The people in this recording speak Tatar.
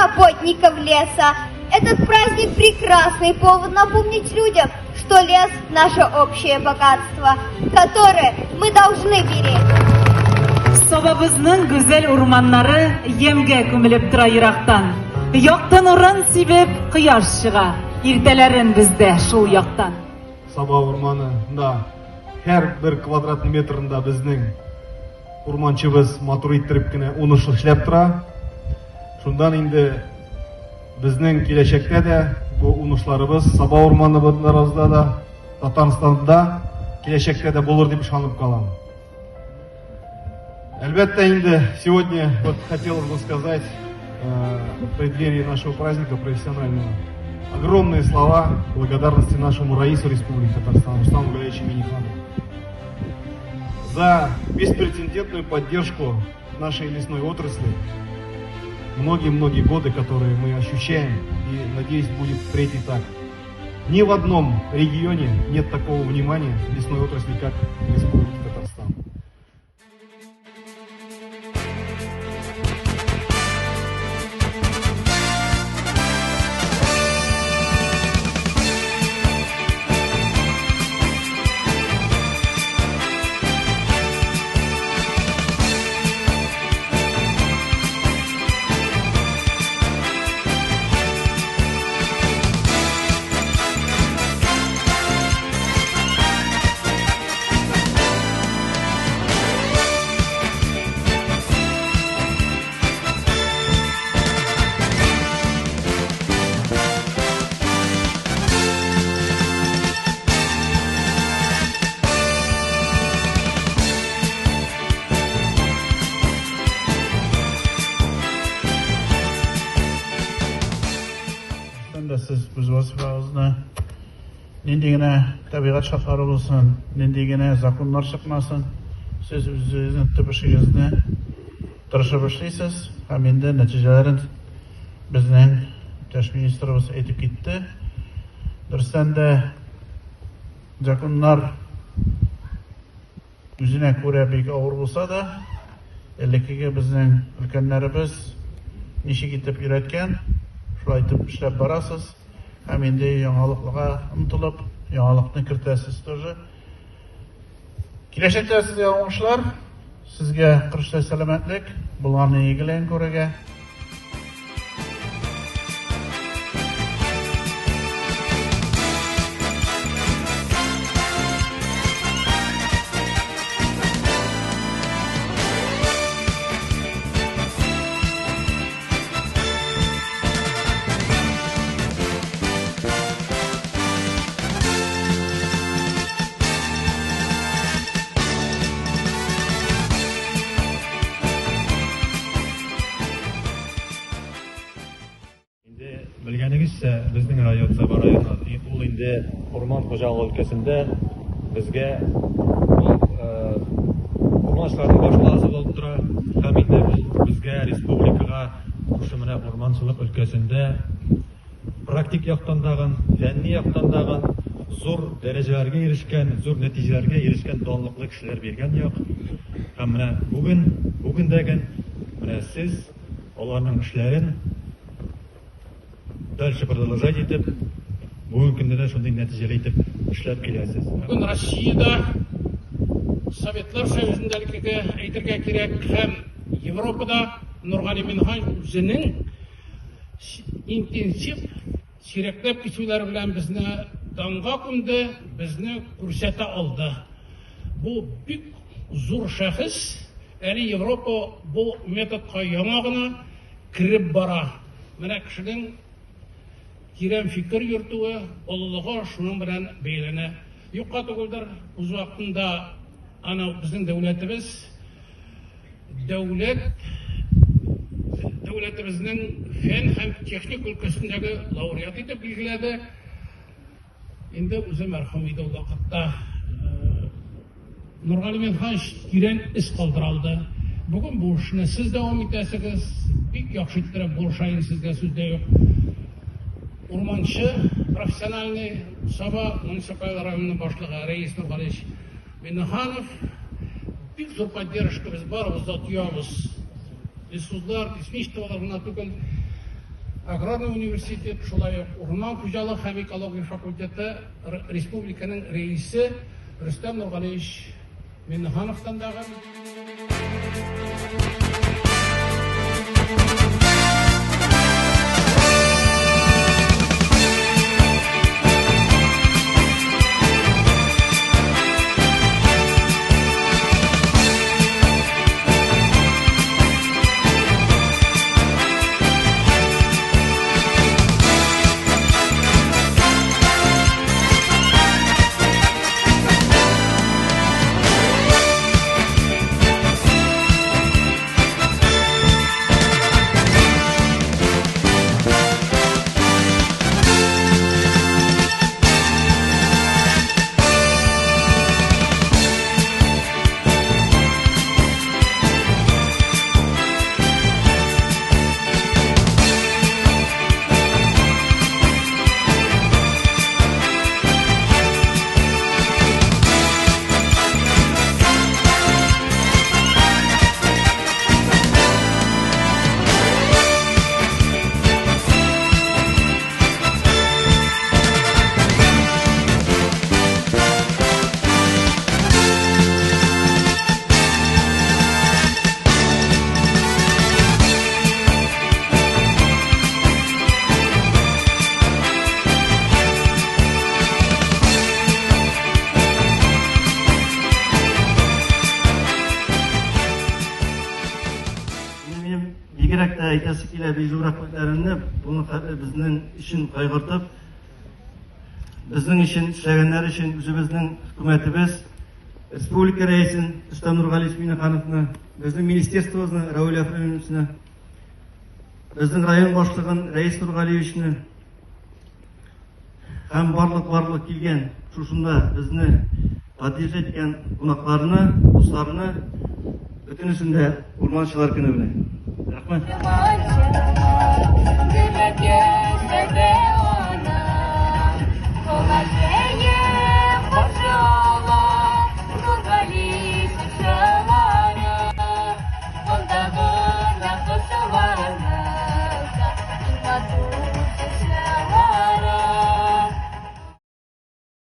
работников леса. Этот праздник – прекрасный повод напомнить людям, что лес – наше общее богатство, которое мы должны беречь. Сабабызның гүзәл урманнары ямьгә күмелеп тора ерактан. Якты нурын сибеп, кояш чыга. Иртәләрен бездә шул яктан. Саба урманында һәр бер квадрат метрында безнең урманчыбыз матур иттереп кенә уңышлы эшләп тора. Шундан инде безнең киләчәктә дә бу уңышларыбыз Саба урманыбызда да, Татарстанда киләчәктә дә булыр дип ышанып калам. Әлбәттә инде сегодня вот хотелось бы сказать в преддверии нашего праздника профессионального огромные слова благодарности нашему Раису Республики Татарстан Рустаму Галиевичу Минниханову за беспрецедентную поддержку нашей лесной отрасли многие-многие годы, которые мы ощущаем, и, надеюсь, будет впредь и так. Ни в одном регионе нет такого внимания лесной отрасли, как в Республике Татарстан. Да сез үз вазифагызны нинди генә табигать шартлары булсын, нинди генә законнар чыкмасын, сез үзегезнең төп эшегезне тырышып эшлисез һәм инде нәтиҗәләрен безнең иптәш министрыбыз әйтеп китте. Дөрестән дә законнар Үзенә күрә бик авыр булса да, элеккеге безнең өлкәннәребез ничек итеп өйрәткән, шулай итеп эшләп барасыз. Һәм инде яңалыклыга омтылып, яңалыкны кертәсез тоже. Киләчәктә сезгә уңышлар, сезгә тырышлы сәламәтлек, булганны игелеген күрергә. Инде белгәнегезчә, безнең район, Саба районы, ул инде урман хуҗалыгы өлкәсендә безгә ул урманчыларның башкаласы булып тора. Һәм инде ул безгә республикага шушы менә урманчылык өлкәсендә практик яктан дагын, фәнни яктан дагын зур дәрәҗәләргә ирешкән, зур нәтиҗәләргә ирешкән данлыклы кешеләр биргән як. Һәм менә бүген, бүген дәген менә сез аларның эшләрен дальше продолжать итеп, бүгенге көндә дә шундый нәтиҗәле итеп эшләп киләсез. Бүген Россиядә, Советлар Союзында элеккеге әйтергә кирәк, һәм Европада Нургали Минһаҗ үзенең интенсив сирәкләп кисүләре белән безне данга күмде, безне күрсәтә алды. Бу бик зур шәхес, әле Европа бу методка яңа гына кереп бара. Менә кешенең тирән фикер йөртүе, олылыгы шуның белән бәйләнә. Юкка түгелдер, үз вакытында аны безнең дәүләтебез дәүләт дәүләтебезнең фән һәм техник өлкәсендәге лауреат итеп билгеләде. Инде үзе мәрхүм иде ул вакытта. Нургали Минһаҗ тирән эз калдыра алды. Бүген бу эшне сез дәвам итәсегез. Бик яхшы иттереп булыша инде сезгә сүз дә юк. Урманчы профессиональный Саба муниципаль районының башлыгы Рәис Нургалиевич Миннеханов. Бик зур поддержка без барыбыз да тоябыз. Лесхозлар, лесничестволар гына түгел. Аграрный университет, шулай ук урман хуҗалык һәм экология факультеты республиканың рәисе Рөстәм Нургалиевич Миннехановтан дагы. Минем бигрәк тә әйтәсе килә бик зур рәхмәтләремне, буны хәтле безнең өчен кайгыртып, безнең өчен эшләгәннәр өчен үзебезнең хөкүмәтебез, республика рәисен Рөстәм Нургалиевич Миңнехановны, безнең министерствобызны Равил Әфрәмовичны, безнең район башлыгын Рәис Нургалиевичны һәм барлык-барлык килгән шушында безне поддержать иткән кунакларны, дусларны бөтенесен дә урманчылар көне белән. Рәхмәт.